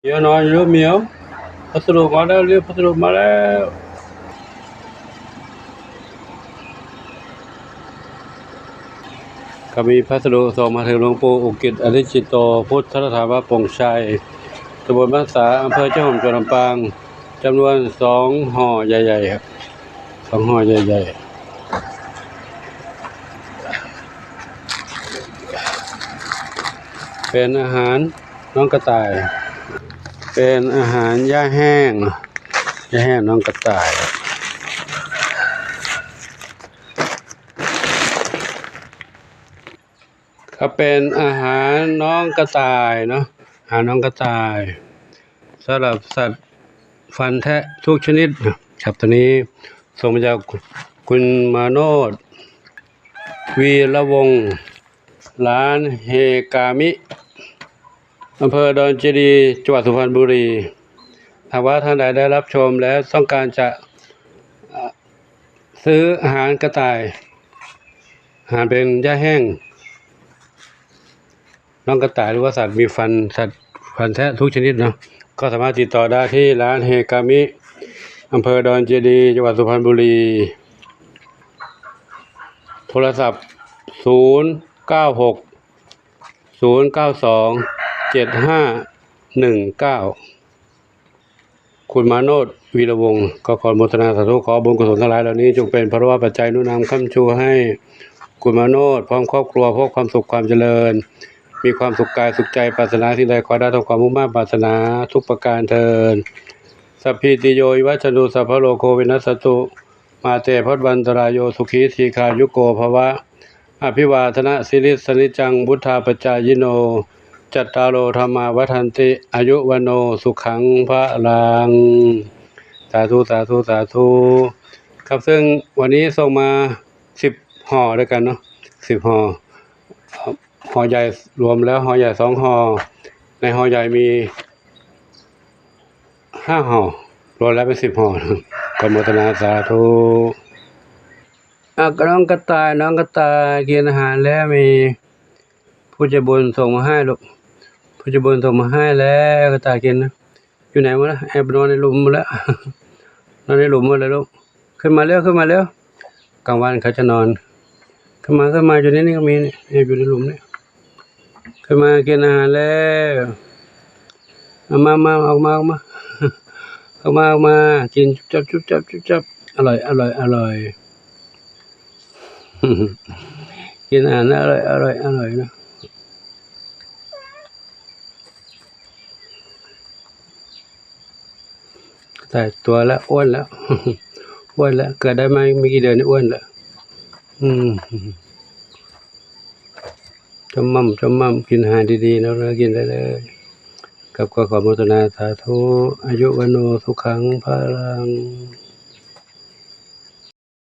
ໝຽວນອນຢູ່ ໝຽວ. ພັດສະດຸມາແລ້ວ ເຣວ ພັດສະດຸມາແລ້ວ. ກໍມີພັດສະດຸສົ່ງມາເຖິງຫຼວງປູ່ອຸກິດ ອະລິຈິໂຕ ພຸດທະສະຖາບັນປົງໄຊ ຕຳບົນບ້ານສາ ອຳເພີເຊໂຮມ ຈັງຫວັດລຳປາງ ຈຳນວນສອງຫໍ່ໃຫຍ່ໆ ສອງຫໍ່ໃຫຍ່ໆ ເປັນອາຫານນ້ອງກະຕ່າຍ ເປັນອາຫານຫຍ້າແຫ້ງ ຫຍ້າແຫ້ງນ້ອງກະຕ່າຍ. ກໍເປັນອາຫານນ້ອງກະຕ່າຍເນາະ ອາຫານນ້ອງກະຕ່າຍ ສຳລັບສັດຟັນແທະທຸກຊະນິດນະ. ຄັບ ໂຕນີ້ສົ່ງມາຈາກຄຸນມາໂນດ ວີລະວົງ ຮ້ານເຮກາມິ ອຳເພີດອນເຈດີ ຈັງຫວັດສຸພັນບູລີ. ຫາກວ່າທ່ານໃດໄດ້ຮັບຊົມແລ້ວຕ້ອງການຈະ ເອີ່ ຊື້ອາຫານກະຕ່າຍ ອາຫານເປັນຫຍ້າແຫ້ງນ້ອງກະຕ່າຍ ຫຼືວ່າສັດມີຟັນ ສັດຟັນແທະທຸກຊະນິດເນາະ ກໍສາມາດຕິດຕໍ່ໄດ້ທີ່ຮ້ານເຮກາມິ ອຳເພີດອນເຈດີ ຈັງຫວັດສຸພັນບູລີ. ໂທລະສັບ ສູນ ເກົ້າ ຫົກ ສູນ ເກົ້າ ສອງ ເຈັດ ຫ້າ ໜຶ່ງ ເກົ້າ. ຄຸນມາໂນດ ວີລະວົງ ກໍຂໍອະນຸໂມທະນາສາທຸ ຂໍບຸນກຸສົນທັງຫຼາຍເຫຼົ່ານີ້ ຈົ່ງເປັນພະລະວະປັດໄຈໜູນນຳຄ້ຳຊູໃຫ້ຄຸນມາໂນດ ພ້ອມຄອບຄົວ ພົບຄວາມສຸກຄວາມຈະເລີນ ມີຄວາມສຸກກາຍສຸກໃຈ ປາດຖະໜາສິ່ງໃດຂໍໄດ້ສົມຄວາມມຸ່ງມາດປາດຖະໜາທຸກປະການເທີ້ນ. ສັບພີຕິໂຍ ວິວັດຊັນຕຸ ສັບພະໂລໂກວິນັດສັນຕຸ ມາເຕພະວັດວັນຕະລາໂຍ ສຸຂີ ດີຄາຍຸໂກ ພະວະ. ອະພິວາທະນະສີລິສະນິດຈັງ ວຸດທາປະຈາຍິໂນ ຈັດຕາໂລ ທຳມາ ວັດທັນຕິ ອາຍຸ ວັນໂນ ສຸຂັງ ພະລັງ. ສາທຸ ສາທຸ ສາທຸ. ຄັບ ເຊິ່ງວັນນີ້ສົ່ງມາສິບຫໍ່ດ້ວຍກັນເນາະ ສິບຫໍ່ ຫໍ່ໃຫຍ່ລວມແລ້ວ ຫໍ່ໃຫຍ່ສອງຫໍ່ ໃນຫໍ່ໃຫຍ່ມີຫ້າຫໍ່ ລວມແລ້ວເປັນສິບຫໍ່ ກໍໂມທະນາສາທຸ. ອາ ນ້ອງກະຕ່າຍ ນ້ອງກະຕ່າຍ ກິນອາຫານແລ້ວ ມີຜູ້ໃຈບຸນສົ່ງມາໃຫ້ລູກ ຜູ້ໃຈບຸນສົ່ງມາໃຫ້ແລ້ວ ກະຕ່າຍກິນນະ. ຢູ່ໃນໝົດລະ ແອບນອນໃນຫຼຸມໝົດລະ ນອນໃນຫຼຸມໝົດລະລູກ. ຂຶ້ນມາເລັວ ຂຶ້ນມາເລັວ ກາງວັນເຂົາຈະນອນ. ຂຶ້ນມາ ຂຶ້ນມາ ຢູ່ໃນນີ້ກໍມີ ແອບຢູ່ໃນຫຼຸມນີ້. ຂຶ້ນມາກິນອາຫານແລ້ວ. ເອົາມາ ມາ ອອກມາ ອອກມາ ອອກມາ ອອກມາ ກິນຈຸບຈັບ ຈຸບຈັບ ຈຸບຈັບ. ອະລ່ອຍ ອະລ່ອຍ ອະລ່ອຍ. ກິນອາຫານອະລ່ອຍ ອະລ່ອຍ ອະລ່ອຍເນາະ. ຕາຍຕົວແລ້ວ ອ້ວນແລ້ວ ອ້ວນແລ້ວ ເກີດໄດ້ມາບໍ່ກີ່ເດືອນນີ້ອ້ວນແລ້ວ. ອືມ ຈຳໝ່ຳ ຈຳໝ່ຳ ກິນອາຫານດີໆເນາະ ກິນໄດ້ເລີຍ. ກັບ ກໍຂໍອະນຸໂມທະນາສາທຸ ອາຍຸ ວັນໂນ ສຸຂັງ ພະລັງ.